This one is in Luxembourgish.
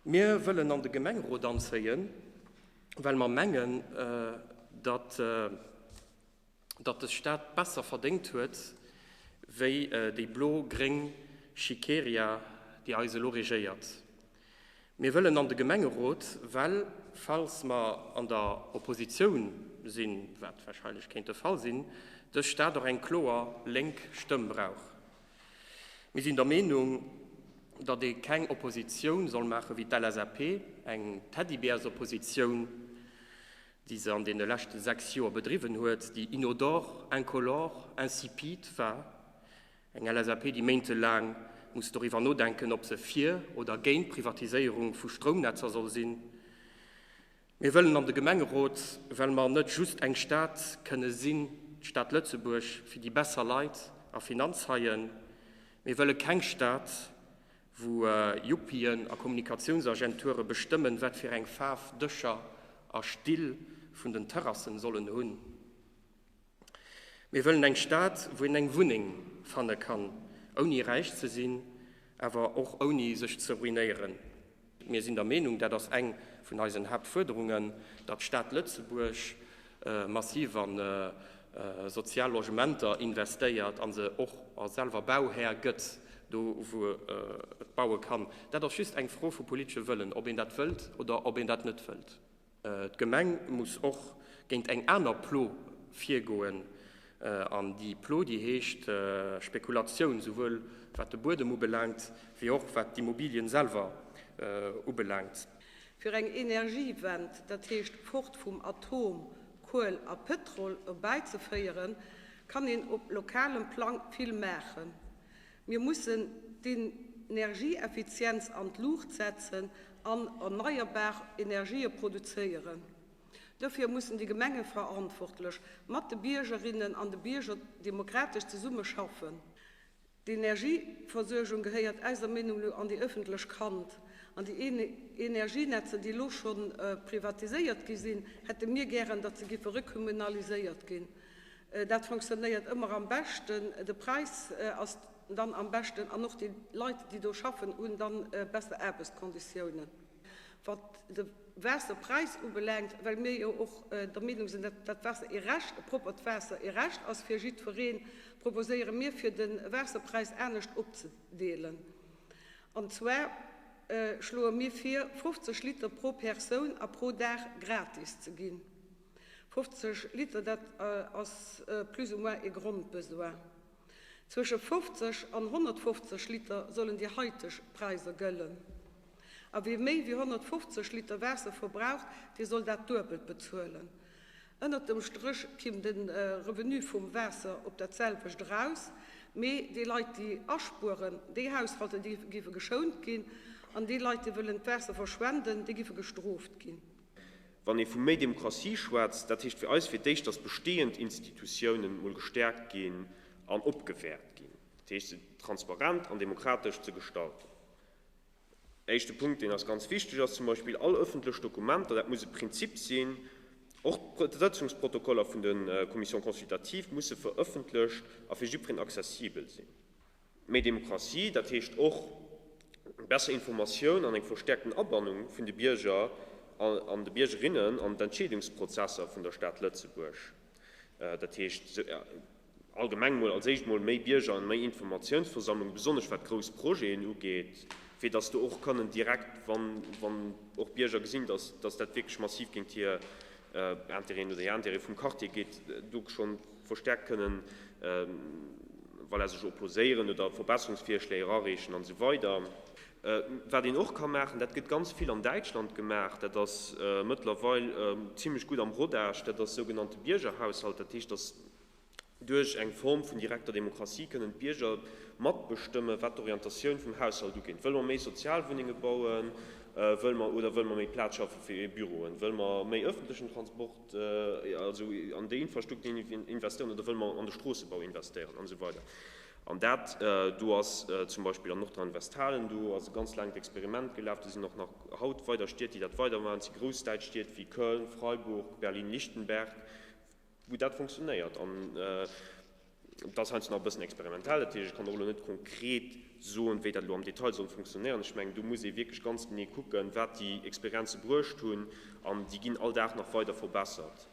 Mir wëllen an de Gemengerot anzéien, well mer mengen, datt datt dës Stad besser verdéngt huet wéi déi blo-gréng Schickeria, déi eis elo regéiert. Mir wëllen an de Gemengerot, well, falls mer an der Oppositioun sinn, wat wahrscheinlech kéint de Fall sinn, dës Stad och eng kloer lénk Stëmm brauch. Mir sinn der Meenung, datt ee keng Oppositioun soll maache wéi d'LSAP, eng Teddybärsoppositioun, déi se an deene leschte 6 Joer bedriwwen huet, déi inodore, incolore, insipide war. Eng LSAP, déi méintelaang muss doriwwer nodenken, ob se fir oder géint d'Privatiséierung vu Stroumnetzer soll sinn. Mir wëllen an de Gemengerot, well mer net just eng Stad kënne sinn, d'Stad Lëtzebuerg fir déi besser Leit a Finanzhaien. Mir wëlle keng Stad, wou Yuppien a Kommunikatiounsagenture bestëmmen, wat fir eng Faarf Dëscher a Still vun den Terrassen sollen hunn. Mir wëllen eng Stad, wou een eng Wunneng fanne kann, ouni räich ze sinn, awer och ouni sech ze ruinéieren. Mir sinn der Meenung, dat ass eng vun eisen Haaptfuerderungen, datt d'Stad Lëtzebuerg massiv a sozial Logementer investéiert a se och selwer Bauhär gëtt, do wou et baue kann. Dat ass just eng Fro vu politesche Wëllen, ob een dat wëllt oder ob een dat net wëllt. D'Gemeng muss och géint eng aner Plo virgoen, an déi Plo, déi heescht Spekulatioun, souwuel wat de Buedem ubelaangt, wéi och wat d'Immobilien selwer ubelaangt. Fir eng Energiewend, dat heescht fort vum Atom, Kuel a Pëtrol, erbäizeféieren, kann een op lokalem Plang vill maachen. Mir mussen d'Energieeffizienz an d'Luucht setzen an erneierbar Energië produzéieren. Dofir mussen déi Gemengeverantwortlech mat de Biergerinnen an de Bierger demokratesch zesumme schaffen. D'Energieversuergung gehéiert eiser Meenung no an déi ëffentlech Hand. An déi Energienetzer, déi elo scho privatiséiert gi sinn, hätte mir gären, datt se giffe rekommunaliséiert ginn. Dat fonctionnéiert ëmmer am beschten. De Präis ass dann am beschten an och déi Leit, déi do schaffen, hunn dann besser Aarbechtskonditiounen. Wat de Waasserpräis ubelaangt, well mir jo och der Meenung sinn, datt dat Waasser ee Recht, e proppert Waasser ee Recht ass fir jiddwereen, proposéiere mir fir de Waasserpräis anescht opzedeelen. An zwar schloe mir vir, 50 Liter pro Persoun a pro Dag gratis ze ginn. 50 Liter, dat ass plus ou moins ee Grondbesoin. Zwësche 50 an 150 Liter sollen déi haiteg Präiser gëllen. A wie méi wéi 150 Liter Waasser verbraucht, dee soll dat duebelt bezuelen. Ënnert dem Stréch kimm de Revenu vum Waasser op dat selwecht eraus, mee déi Leit, déi aspueren, déi Haushalter, déi géife geschount ginn, an déi Leit, déi wëllen d'Waasser verschwenden, déi géife gestrooft ginn. Wann ee vu méi Demokratie schwätzt, dat heescht fir eis fir d'éischt, datt bestehend Institutiounen mol gestäerkt ginn an opgewäert ginn, dat heescht se transparent an demokratesch ze gestalten. Éischte Punkt, deen eis ganz wichteg ass, zum Beispill all öffentlech Dokumenter, dat muss e Prinzip sinn, och d'Sëtzungsprotokoller vun de Commissions consultatives musse verëffentlecht a fir jiddwereen accessibel sinn. Méi Demokratie, dat heescht och besser Informatioun an eng verstäerkten Abannung vun de Bierger an de Biergerinnen an d'Entscheedungsprozesser vun der Stad Lëtzebuerg. Dat heescht allgemeng mol als éischt mol méi Bierger an méi Informatiounsversammlung, besonnesch wat grouss Projeten ugeet, fir datt do och kënnen direkt, wann och Bierger gesinn, datt dat wierklech massiv géint hir Intérêten oder hir Intérêtë vum Quartier geet, do schonn verstärkt kënnen, voilà, sech opposéieren oder Verbesserungsvirschléi erareechen an esou weider. Wat een och ka maachen, dat gëtt ganz vill an Däitschland gemaach, dat ass mëttlerweil zimlech gutt am Rodage, dat ass sougenannte Biergerhaushalt. Dat heescht, dass Duerch eng Form vun direkter Demokratie kënnen d'Bierger matbestëmmen, wat d'Orientatioun vum Haushalt ugeet. Wëlle mer méi Sozialwunnenge bauen, wëlle mer oder wëlle mer méi Plaz schaffe fir Büroen, wëlle mer méi ëffentlechen Transport, also an déi Infrastruktur investéieren oder wëlle mer an de Stroossebau investéieren an esou weider. An dat do ass zum Beispill an Nordrhein-Westfalen, do ass e ganz laangt Experiment gelaf, do sinn och nach haut weider Stied, déi dat weidermaachen, et si grouss däitsch Stied wéi Köln, Freiburg, Berlin-Lichtenberg, wou dat funktionéiert. An et ass heiansdo nach e bëssen experimentell, dat heescht, ech kann och elo net konkret. soen, wéi dat elo am Detail soll funktionéieren. Ech mengen, do muss ee wierklech ganz genee kucken, wat déi Experienze bruecht hunn, an déi ginn all Dag nach weider verbessert.